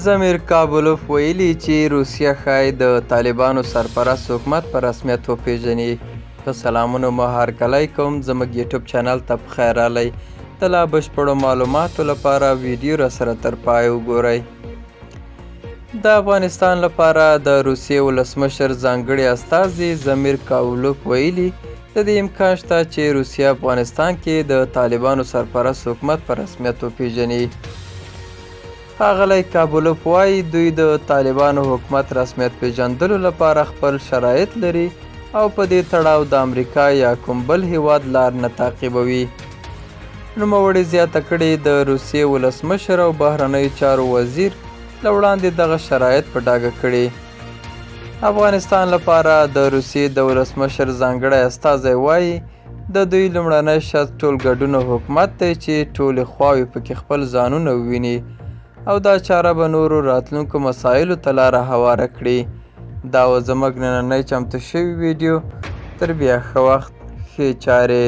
ضمیر کابلوف ویلي چې روسیه ښايي د طالبانو سرپرست حکومت په رسمیت وپېژني. په سلامونو مو هرکلی کوم، زموږ یوټیوب چینل ته په خیر راغلی. د لا بشپړو معلوماتو لپاره ویډیو را سره تر پای وګورئ. د افغانستان لپاره د روسیې ولسمشر ځانګړي استازي ضمیر کابلوف ویلي، د دې امکان شته چې روسیه افغانستان کې د طالبانو سرپرست حکومت په رسمیت وپېژني. ښاغلی کابلوف وايي، دوی د طالبانو حکومت رسمیت پېژندلو لپاره خپل شرایط لري او په دې تړاو د امریکا یا کوم بل هیواد لار نه تعقیبوي. نوموړي زیاته کړې، د روسیې ولسمشر او بهرنیو چارو وزیر له وړاندې دغه شرایط په ډاګه کړي. افغانستان لپاره د روسیې د ولسمشر ځانګړی استازی وايي، د دوی لومړنی شرط ټول ګډونه حکومت دی چې ټولې خواوې پکې خپل ځانونه وویني او دا چاره به نورو راتلونکو مسایلو ته لاره هواره کړي. دا و زموږ نننۍ چمتو شوې ویډیو. تر بیا ښه وخت، ښې چارې.